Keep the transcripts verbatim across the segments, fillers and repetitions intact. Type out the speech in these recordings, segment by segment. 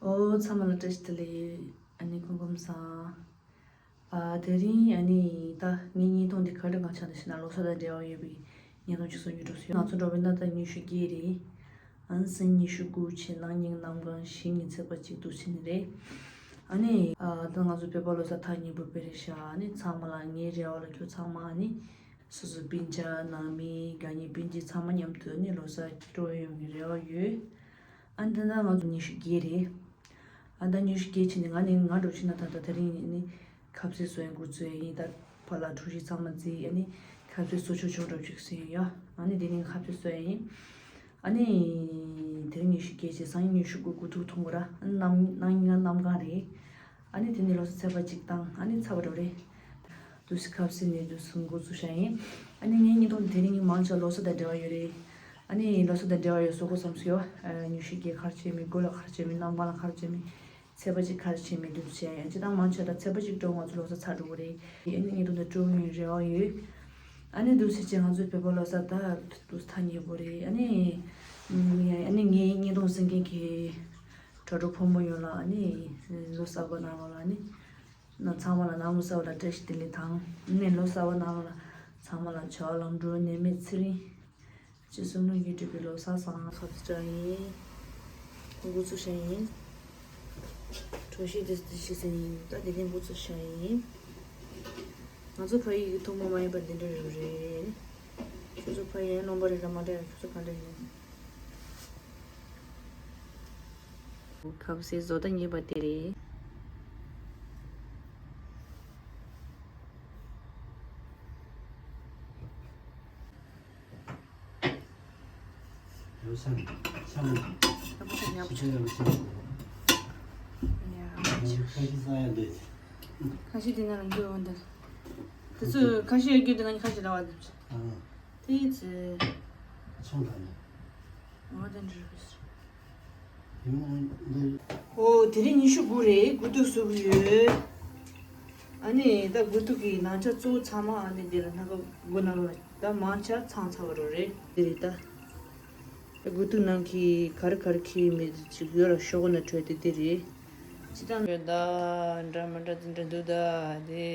ཨོ། ཚང་མ་ལ་བཀྲ་ཤིས་བདེ་ལེགས། ཨ་ནི་སྐུ་ཁམས་བཟང་། ཨ། དེ་རིང་ཨ་ནི་ད་ངའི་བརྙན་ཐུང་འདི་ག་འདྲ་གང་ཆགས་འདི་ཞེ་ན། ལོ་གསར་དང་འབྲེལ་བ་ཡོད་པའི་བརྙན་ཐུང་ཅིག་བཟོ་རྒྱུ་འགྲོ་སོང་། ང་ཚོ་འགྲོ་བའི་ན་ད་ཉི་ཤུ་བརྒྱད་རེད། ཨ་ནི་སང་ཉིན་ཉི་ཤུ་དགུ་བྱས། གནངས་ཉིན་གནམ་གང་། གཞེས་ཉིན་ཚེས་པ་གཅིག་འདུག་ཟེར་ནི་རེད། ཨ་ནི་ཨ་ད་ང་ཚོ་བོད་པ་ལོ་གསར་ཐ་སྙད་པོ་དཔེ་རེད་ཤག་ཨ་ནི་ཚང་མ་ལ། ངའི་རེ་བ་ལ་ཁྱོད་ཚང་མ་ཨ་ནི་སོ་སོ་སྤུན་ཆ་ནང་མི་དགའ་ཉེ་སྤུན་མཆེད་ཚང་མ་མཉམ་དུ་ཨ་ནི་ལོ་གསར་སྤྲོ་ཡོང་གི་རེ་བ་ཡོད། ཨ་ནི་ད་ང་ཚོ་ཉི་ཤུ་བརྒྱད་རེད། ཨ་ད་ཉི་ཤུ་བརྒྱད་ཕྱིན་ནས་ང་ནི་ང་འགྲོ་ཕྱིན་ན་ད་ད་དེ་རིང་ནི་ཁ་ཟས་བཟོ་ཡ་འགོ་བཙུགས་ཡིན། ད་ཕ་ལ་གྲོ་ཞིབ་ཚང་མ་བརྩིས། ཨ་ནི་ཁ་ཟས་བཟོ་ཆོག་ཆོག་འགྲོ་ཅིག་ཟིན་ཡ། ཨ་ནི་དེ་ནི་ཁ་ཟས་བཟོ་ཡ་ཡིན། ཨ་ནི་དེ་རིང་ཉི་ཤུ་བརྒྱད་བྱས། སང་ཉིན་ཉི་ཤུ་དགུ། དགུ་ཐུག་ཐུང་གོ་ར། ཨ་ནི་གནམ་གནངས་ཉིན་གནམ་གང་རེད། ཨ་ནི་དེ་ནི་ལོ་གསར་ཚེས་པ་གཅིག་བཏང་། ཨ་ནི་ཚར་བ་འགྲོ་རེད། དུས་ཁ་ཟས་ནས་དུས་འགོ་བཙུགས་བྱ་ཡིན། ཨ་ནི་ངའི་བརྙན་ཐུང་དེ་རིང་མང་ཆེ་ལོ་གསར་དང་འབྲེལ་བ་ཡོད་རེད། ཨ་ནི་ལོ་གསར་དང་འབྲེལ་བ་ཡོད་བཟོ་དགོས་བསམ་སོང་ཡོད། ཨ་ཉི་ཤུ་བརྒྱད་ག་རེ་བྱས་མིན། དགུ་ལ་ག་རེ་བྱས་མིན། གནམ་གང་ལ་ག་རེ་བྱས་མིན། ཚེས་པ་གཅིག་ག་རེ་བྱས་མིན་འདུག་བྱས། ཨ་ཅི་ད་མང་ཆེ་ད་ཚེས་པ་གཅིག་འགྲོ་ང་ཚོ་ལོ་གསར་ཚར་འགྲོ་གི་རེད། ཨ་ནི་བརྙན་ཐུང་དེ་སྤྲོ་བོ་ཡིན་རེ་བ་ཡོད། ཨ་ནི་འདུག་སེ་བྱས་ང་ཚོའི་བོད་པ་ལོ་གསར་ད་འདུག་ཐ་སྙད་པོ་རེད། ཨ་ནི་ཨ་ནི་ངའི་བརྙན་ཐུང་གཟིགས་མཁན་གྱི་དྲ་གྲོགས་ཕོ་མོ་ཡོངས་ལ་ཨ་ནི་ལོ་གསར་པ་གནང་རོགས་ལ། ཨ་ནི་ན་ཚང་མ་ལ་ནང་མི་གསར་པ་ལ་བཀྲ་ཤིས་བདེ་ལེགས་དང་། ཨ་ནི་ལོ་གསར་པ་གནང་རོགས་ལ་ཚང་མ་ལ་བྱ་བ་ལམ་འགྲོ་ནད་མེད་ཚེ་རིང་། ཅི་གསུང་ལུགས་ཀྱིས་གྲུབ་པའི་ལོ་གསར་བཟང་། ཁ་ཚ་ཡིན། འགོ་ཚུགས་བྱ་ཡིན། གྲོ་ཞིབ་དེ་དེ་ཞིག་ཟིན་ཡིན། ད་དེ་རིང་འགོ་ཚུགས་བྱ་ཡིན། ང་ཚོ་ཕ་ཡུལ་གྱི་ཐུན་མོང་མ་ཡིན་པ་འདི་འདྲ་རེད་པ་རེད། ཁྱོད་ཚོ་ཕ་ཡུལ་རློན་པ་རེད་ར་མ་རེད་ར། ཁྱོད་ཚོ་ག་འདྲ་ཡིན། ཁ་ཟས་བཟོ་ལྟ་གཉིས་པ་དེ་རེད། ཁ་ཤས་དེ་ན་རང་འགྱུར་འོང་དེ། དེ་ཚོ་ཁ་ཤས་ཡོད་རྒྱུ་དེ་ང་ཁ་ཤས་ལ་བ་དེ། དེ་ཚོ་ཚོང་དང་ནི། འོ་དེ་འདྲ་རེད། ཨོ་དེ་རིང་ཉི་ཤུ་དགུ་རེད། དགུ་ཐུག་བཟོ་གི་ཡོད། ཨ་ནི་ད་དགུ་ཐུག་གི་ནང་ཆ་གཙོ་བོ་ཚང་མ་ཨ་ནི་དེ་ལ་སྣ་ཁ་སྒོ་ནང་ལ་ད་མང་ཆ་ཚང་ཚར་བ་རོ་རེད། དེ་རེད་ད། ད་དགུ་ཐུག་ནང་གི་ག་རེ་ག་རེ་ཁྱེར་མེད་ཅིག་ཡོད་ལ་ཤོག་གུ་ན་བྲོས་ཏེ་དེ་རེད། ཅི་ད་ཡོད་ད། འདྲ་མི་འདྲ་དེ་འདྲ་འདུག་ད་དེ།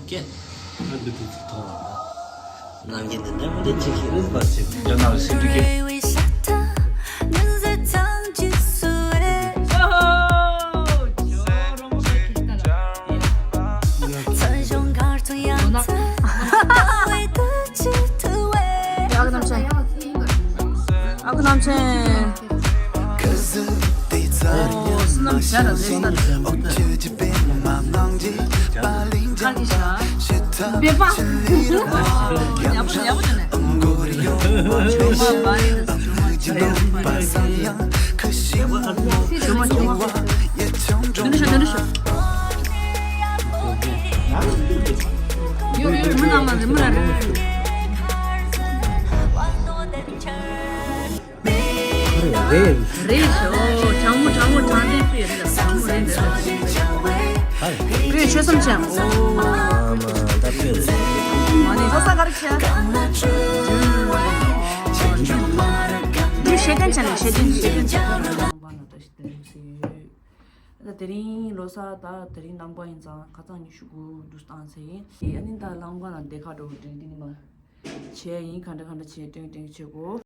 ཀྱེ། ཨ་འདི་དུ་ཐོག་ལ། ནང་གི་འདི་ནས་མི་འདི་ཅི་ཞིག་རེད་པ་ཅིག་ཡོད་ན་ལ་སེམས་འདི་ཀྱེ། ཨ་ཁུ་རྣམ་ཆེན། ཨོ་བསོད་ནམས་བྱས་ལ་ལས་ས་རེད། པེ་པ། ཡག་པོ་ཡག་པོ་བྱས་ནས། ཇོ་མ་བ་རེད། ཇོ་མ་ཇོ་མ། ཇོ་མ་ཇོ་མ། དོན་དུ་ཤོག་དོན་དུ་ཤོག་ཡོ་ཡོ་མི་ལ་མ་རེད། མི་ལ་རེད། རེད། རེད་ཤག་ཨོ་དྲང་མོ་དྲང་མོ་དྲང་བདེན་དཔེ་རེད། དྲང་མོ་རེད་འདི་རེད། དཔེ་ཆོས་བསམ་བྱ། ཨོ་མ་ད་དཔེ་རེད། མ་ནི་ལོ་གསར་ག་རེ་བྱས། འདི་ཤེས་ལྡན་བྱས་ནས་ཤེས་ལྡན་ཤེས་ལྡན་བྱས། ད་དེ་རིང་ལོ་གསར་ད་དེ་རིང་གནམ་གང་ཡིན་ཙང་ཁ་སང་ཉི་ཤུ་དགུ་འདུག་བཏང་ཚེ་ཡིན། ཨ་ནི་ད་གནམ་གང་ལ་འདི་ཁ་འགྲོ་དྲན་དེ་ནི་མ་བྱས་ཡིན། ག་འདྲ་ག་འདྲ་བྱས་སྟོན་སྟོན་བྱེད་དགོས།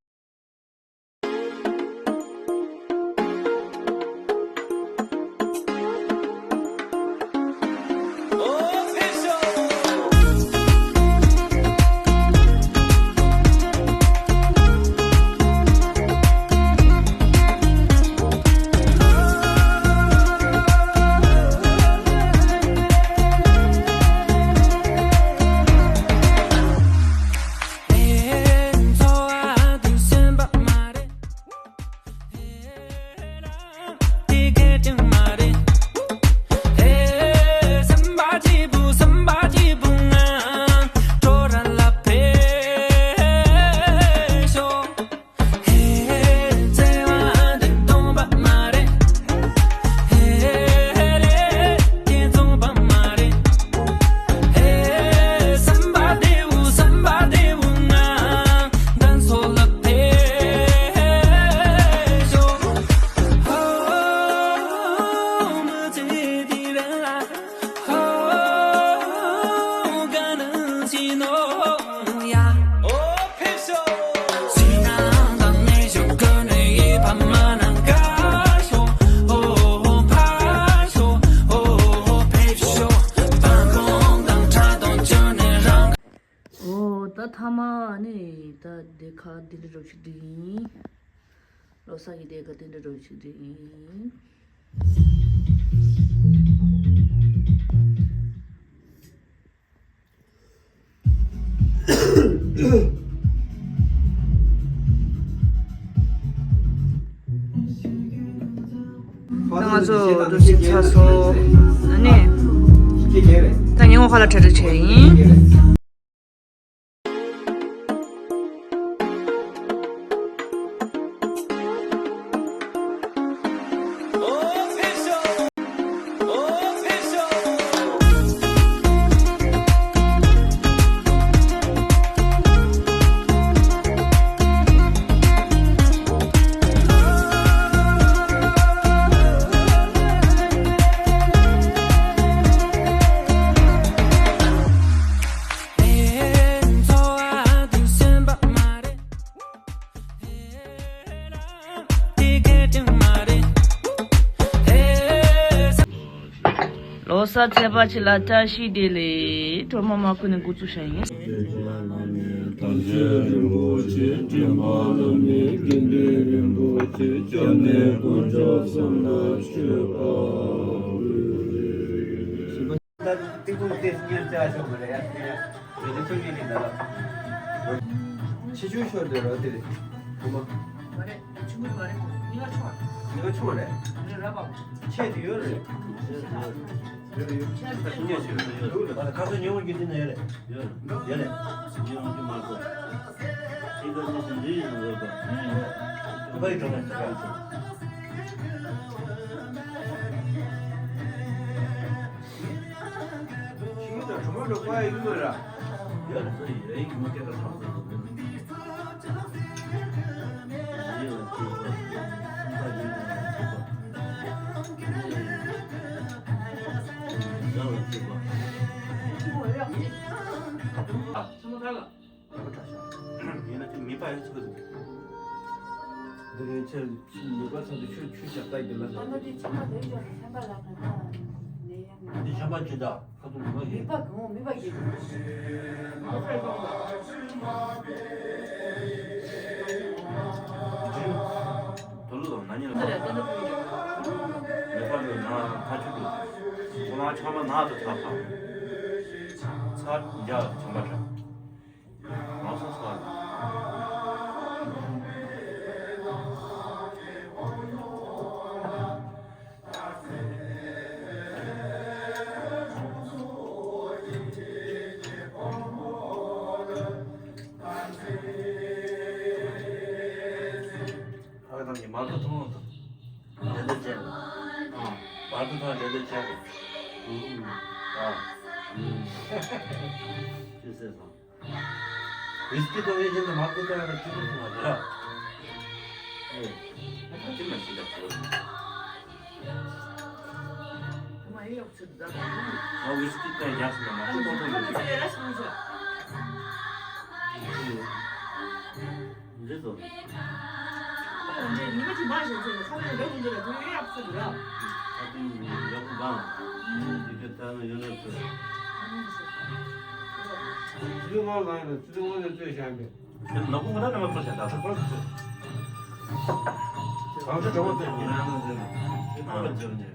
ཚང་མ་ནི་ད་སྡེ་ཁག་འདི་འདྲ་རོ་ཞིག་འདི་ཡིན། ལོ་གསར་གྱི་སྡེ་ཁག་འདི་འདྲ་རོ་ཞིག་འདི་ཡིན། ང་ཚོ་འདུག་སེ་ཚར་སོང་། ཨ་ནི། ད་ཉིན་མོ་ཁ་ལག་གྲ་སྒྲིག་བྱས་ཡིན། ལོ་གསར་ཚེས་པ་གཅིག་ལ་བཀྲ་ཤིས་བདེ་ལེགས། སྒྲོལ་མ་མ་ཁུ་ནས་འགོ་བཙུགས་བྱ་ཡིན། ཐམས་ཅད་རིན་པོ་ཆེ་སྤྲིན་པ་ལ་ནི་དགེ་འདུན་རིན་པོ་ཆེ་སྐྱབས་གནས་དཀོན་མཆོག་གསུམ་ལ་མཆོད་པ་འབུལ། ད་ཏིག་ཏུ་ཏེ་སྙན་ཆ་ཤོག་མ་རེད་ཡ། ཡོད་དེ་ཚོ་ཉན་ནི་ད་ལ། ཆེ་ཆུང་ཤོར་དེ་རོ་དེ་རེད། བུ་མོ། མ་རེད། ཆུང་མོ་མ་རེད། གཉིས་ཀ་ཆུང་བ། གཉིས་ཀ་ཆུང་བ་རེད། རེད་ར་བ། ཆེ་དེ་ཡོད་རེད། ཡོད་རེད་ཡོད། ཆེ་དེ་ཉོ་ཆེ་ཡོད་རེད། ཡོད་རེད། ཁ་སང་ཉོ་འོང་གི་དེ་ན་ཡོད་རེད། ཡོད་རེད། ཡོད་རེད། ཉོ་འོང་གི་མ་གོ། ཁྱེད་ཀྱི་མི་ཚེ་འདི་ཡིན་འོས་པ། ཁོ་པ་ཡི་གྲོགས་མོ་ཚོ་ག་ཡོད་ཚོ། ཤིང་ད་གྲོ་མོ་འགྲོ་པ་ཡི་གོ་ར། ཡོད་རེད་ཚོ་ཡི་རེ་ཡིན་གི་མ་སྐད་ད་གྲོང་ཚོ་ཚོ་མི་ཡི་ལ་ཁྱེད་ཚོ་ཁྱེད་ཚོ་ཁྱེད་ཚོ་ཁྱེད་ཚོ་ཁྱེད་ཚོ། ཡིན་ན་དེ་མི་པ་ཡོད་ཚུལ་གྱི་འདུག་འདི་རིང་ཁྱེད་ནུས་པ་ཚ་དུ་ཆུ་ཆུ་ཞབས་ཏག་གི་ལ། ཨ་ན་དེ་ཆམ་པ་དེ་ཡོད་ཆམ་པ་ལ་ག་ད་ནས་ཡང་མི། འདི་ཆམ་པ་ཅི་འདྲ་ཁ་ཐུག་ནུས་པ་མི་གི་པ་གང་མི་པ་གི། དུ་ལུ་ན་ཉི་ལ་མི་པ་ལུ་ན་ཁ་ཆུ་ལུ་ཁོ་ན་ཆམ་པ་ན་དུ་ཐ་ཕ་ཚ་འཇའ་ཆམ་པ་འདྲ། ང་སོ་སོ་ལ། ཨ་ཁ་ཐང་གི་མར་ཁུ་ཐོང་ཐོང་། འགྲན་བསྡུར་བྱས། ཨ། མར་ཁུ་ཐོང་འགྲན་བསྡུར་བྱས། ཨ། ཅི་ཟེར་སོང་། ཝིས་ཀི་གཏོང་མཁན་ཡིན་ན་མར་ཁུ་གཏོང་ཡག་ལ་སྐྱིད་པོ་བྱུང་བ་རེད། ཨེ། ད་ཅི་མ་ཤི་ད་གོ། ང་ཝིས་ཀི་གཏོང་རྒྱག་སོང་ན་མར་ཁུ་གཏོང་ཐུབ་ཡོད་རེད། འདི་ཚོ། ཨ་འདི་ཉི་མ་གཅིག་མ་ཞིག་ཚེ་ཁ་ལག་འདྲ་མི་འདྲ་ལ་དུས་ཡག་པོ་ཚོད་འདུག་ར། ཁ་ཐུག་ཡག་པོ་གང་ལ། འདི་ག་ད་ནི་ཡོད་ན་ཚོད། ཚེ་དབང་ལ་ཡིན་ན་ཚེ་དབང་ལ་ཚོད་བཞག་པས། དེ་ནག་པོ་ང་ད་ནི་མ་ཚོད་བཞག་ད་ཚོད་པར་ཚོད། གང་ཚོད་གྲོགས་པོ་ཚོད་ཉིན་རང་ཚོད་ནི་ཚེ་དབང་ལ་ཚོད་ནི།